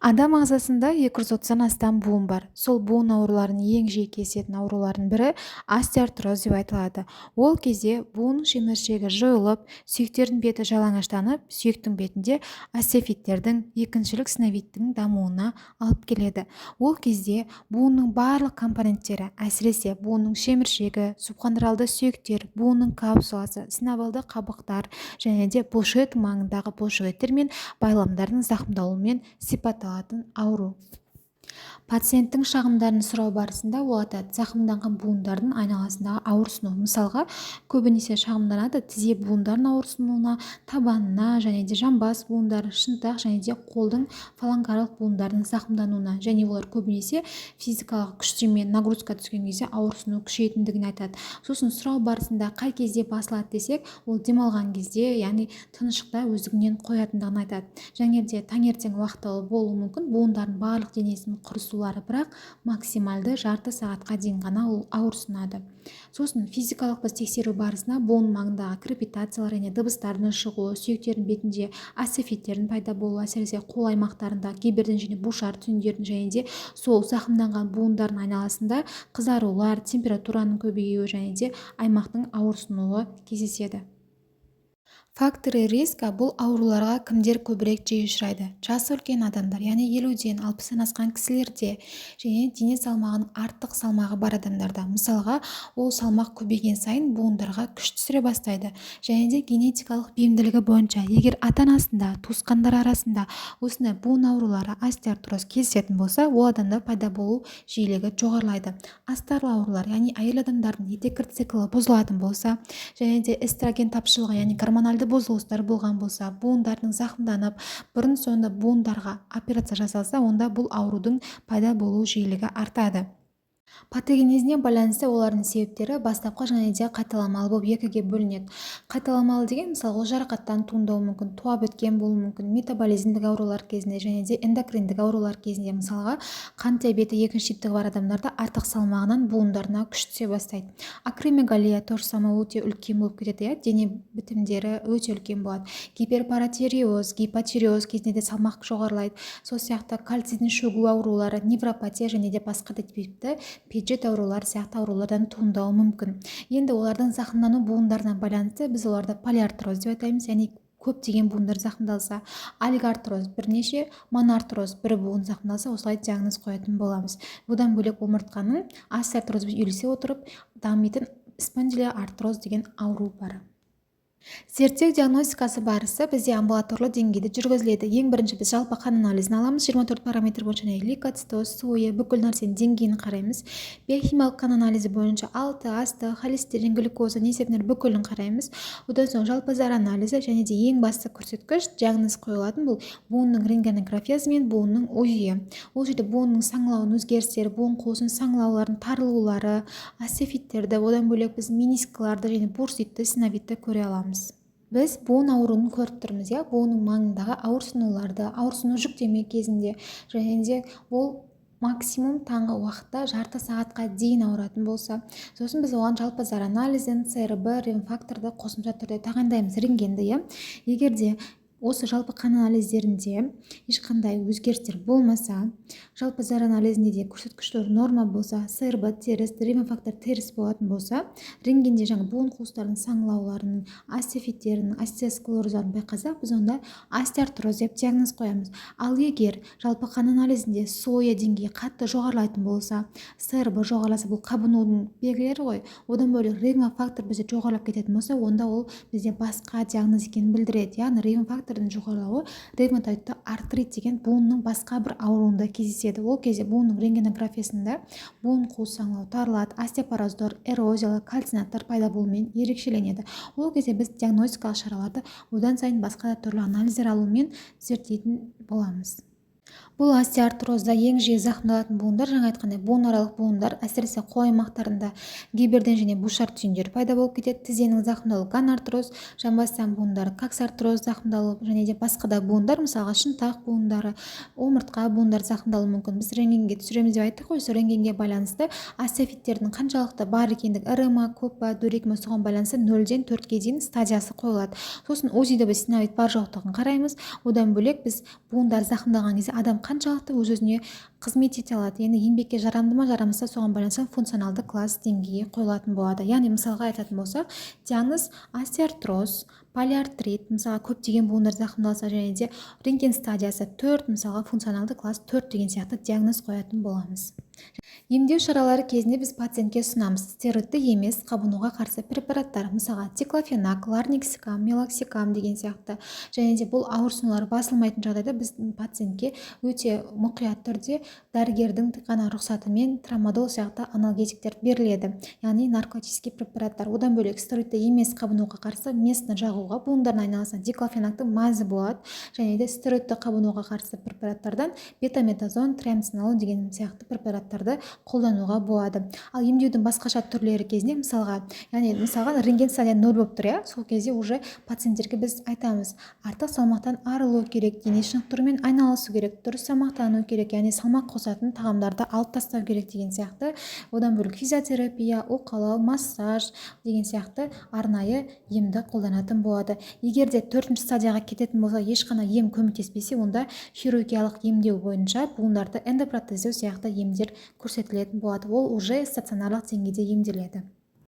Адам ағзасында 230-дан астам буын бар. Сол буын ауруларының ең жиі кездесетін аурулардың бірі остеоартроз деп айтылады. Ол кезде буын шеміршегі жойылып, сүйектердің беті жалаңаштанып, сүйектің бетінде остеофиттердің, екіншілік синовиттің дамуына алып келеді. Ол кезде буынның барлық компоненттері, әсіресе буынның шеміршегі, субхондралды сүйектер, буынның капсуласы, синовиалды қабықтар және де бұлшықет маңындағы бұлшықеттер мен байламдардың зақымдалуымен сипатталатын ауру. Пациенттің шағымдарын сұрау барысында ол айтады: зақымданған буындардың айналасындағы ауырсыну. Мысалға, көбінесе шағымданады тізе буындарының ауырсынуына, табанына және де жамбас буындары, шынтақ және де қолдың фалангарлық буындарының зақымдануына. Және олар көбінесе физикалық күштеме, нагрузка түскен кезде ауырсыну күшейетіндігін айтады. Сосын сұрау барысында қай кезде басылады десек, ол демалған кезде, яғни тыныштықта өздігінен қоятындығын айтады. Және де таңертең уақытта ол болуы мүмкін, буындардың барлық денесінің құрысулары, бірақ максималды жарты сағатқа дейін ғана ол ауырсынады. Сосын физикалық біз тексеру барысында буын маңындағы крепитациялар және дыбыстардың шығуы, сүйектердің бетінде остеофиттердің пайда болуы, әсіресе қол аймақтарында Геберден және Бушар түйіндердің және де сол зақымданған буындардың айналасында қызарулар, температураның көбеюі және де аймақтың ауырсынуы кездеседі. Факторы риска. Бұл ауруларға кімдер көбірек жиі ұшырайды? Жасы үлкен адамдар, яғни 50-ден 60-тан асқан кісілерде және дене салмағының артық салмағы бар адамдарда. Мысалға, ол салмақ көбейген сайын буындарға күш түсіре бастайды. Және де генетикалық бейімділігі бойынша, егер ата-анасында, туысқандар арасында осындай буын аурулары, остеоартроз кездесетін болса, ол адамда пайда болу жиілігі жоғарылайды. Астарлы аурулар, яғни әйел адамдардың етеккір циклі бұзылатын болса және де эстроген тапшылығы, яғни гормоналды бұзылыстар болған болса, буындардың зақымданып, бұрын соңды буындарға операция жасалса, онда бұл аурудың пайда болу жиілігі артады. Патогенезіне байланысты олардың себептері бастапқы және де қайталамалы болып екіге бөлінеді. Қайталамалы деген, мысалы, ол жарақаттан туындауы мүмкін, туа біткен болуы мүмкін, метаболизмдік аурулар кезінде және де эндокриндік аурулар кезінде. Мысалға, қант диабеті екінші типтігі бар адамдарда артық салмағынан буындарына күш түсе бастайды. Акромегалия то же самое, өте үлкен болып кетеді, иә, дене бітімдері өте үлкен болады. Гиперпаратиреоз, гипотиреоз кезінде де салмақ жоғарылайды. Сол сияқты кальцийдің шөгу аурулары, невропатия және де басқа да типті Педжет аурулары сияқты аурулардан туындауы мүмкін. Енді олардың зақымдану буындарына байланысты біз оларды полиартроз деп атаймыз, яғни көптеген буындар зақымдалса, олигоартроз бірнеше, моноартроз бір буын зақымдалса, осылай диагноз қоятын боламыз. Бұдан бөлек, омыртқаның остеоартрозбен үйлесе отырып дамитын спондилоартроз деген ауру бар. Зерттеу диагностикасы барысы бізде амбулаторлы деңгейде жүргізіледі. Ең бірінші біз жалпы қан анализін аламыз 24 параметр бойынша, яғни лейкоцитоз, СОЭ, бүкіл нәрсенің деңгейін қараймыз. Биохимиялық қан анализі бойынша алты асты, холестерин, глюкоза, несепнер, бүкілін қараймыз. Одан соң жалпы зар анализі және де ең басты көрсеткіш, диагноз қойылатын, бұл буынның рентгенографиясы мен буынның УЗИ. Ол жерде буынның саңылауының өзгерістері, буын қуысының саңылауларының тарылулары, остеофиттерді, одан бөлек біз менискларды және бурситті, синовитті көре аламыз. Біз буын ауруын көріп тұрмыз, иә, буынның маңындағы ауырсынуларды, ауырсыну жүктеме кезінде және де ол максимум таңғы уақытта жарты сағатқа дейін ауыратын болса, сосын біз оған жалпы зар анализін, ЦРБ, ремфакторды қосымша түрде тағайындаймыз, рентгенді, иә. Егер де осы жалпы қан анализдерінде ешқандай өзгерістер болмаса, жалпы зар анализінде де көрсеткіштер норма болса, ЦРБ теріс, ремфактор теріс болатын болса, рентгенде жаңа буын қуыстарының саңылауларының, остеофиттерінің, остеосклероздарын байқасақ, біз онда остеоартроз деп диагноз қоямыз. Ал егер жалпы қан анализінде СОЭ деңгейі қатты жоғарылайтын болса, ЦРБ жоғарыласа, бұл қабынудың белгілері ғой, одан бөлек ревмофактор бізде жоғарылап кететін болса, онда ол бізде басқа диагноз екенін білдіреді. Яғни ревмофактордың жоғарылауы ревматоидты артрит деген буынның басқа бір ауруында кездеседі. Ол кезде буынның рентгенографиясында буын қуыс саңылауы тарылады, остеопороздар, эрозиялар, кальцинаттар пайда болуымен ерекшеленеді. Ол кезде біз диагностикалық шараларды одан сайын басқа да түрлі анализдер алумен зерттейтін боламыз. Бұл остеоартрозда ең жиі зақымдалатын буындар, жаңа айтқандай, буынаралық буындар, әсіресе қол аймақтарында Геберден және Бушар түйіндері пайда болып кетеді. Тізенің зақымдалуы гонартроз, жамбастан буындары коксартроз зақымдалу және де басқа да буындар, мысалға, шынтақ буындары, омыртқа буындары зақымдалуы мүмкін. Біз рентгенге түсіреміз деп айттық қой. Сол рентгенге байланысты остеофиттердің қаншалықты бар екендігі, ірі ма, көп па, дөрекі ма, соған байланысты 0-ден 4-ке дейін стадиясы қойылады. Сосын УЗИде біз синовит бар жоқтығын қараймыз. Одан бөлек, біз буындар зақымдалған кезде Адам қаншалықты өз өзіне қызмет ете алады, яғни еңбекке жарамды ма, жарамсыз ба, соған байланысты функционалды класс деңгейі қойылатын болады. Яғни, мысалға айтатын болсақ, диагноз остеоартроз, полиартрит, мысалға, көптеген буындар зақымдалса және де рентген стадиясы 4, мысалға, функционалды класс 4 деген сияқты диагноз қоятын боламыз. Емдеу шаралары кезінде біз пациентке ұсынамыз стероидты емес қабынуға қарсы препараттар, мысалға, диклофенак, лорнексикам, мелоксикам деген сияқты. Және де бұл ауырсынулар басылмайтын жағдайда біз пациентке өте мұқият түрде, дәрігердің ғана рұқсатымен трамадол сияқты аналгетиктер беріледі, яғни наркотический препараттар. Одан бөлек, стероидты емес қабынуға қарсы местно жағуға буындардың айналасына диклофенактың мазі болады. Және де стероидты қабынуға қарсы препараттардан бетаметазон, триамцинолон деген сияқты препараттарды қолдануға болады. Ал емдеудің басқаша түрлері кезінде, мысалға, яғни, мысалға, рентген стадия 0 болып тұр, иә, сол кезде уже пациенттерге біз айтамыз: артық салмақтан арылу керек, дене шынықтырумен айналысу керек, дұрыс тамақтану керек, яғни салмақ қосатын тағамдарды алып тастау керек деген сияқты. Одан бөлек, физиотерапия, уқалау, массаж деген сияқты арнайы емді қолданатын болады. Егер де төртінші стадияға кететін болса, ешқандай ем көмектеспесе, онда хирургиялық емдеу бойынша буындарды эндопротездеу сияқты емдер көрсетілетін болады. Ол уже стационарлық деңгейде емделеді.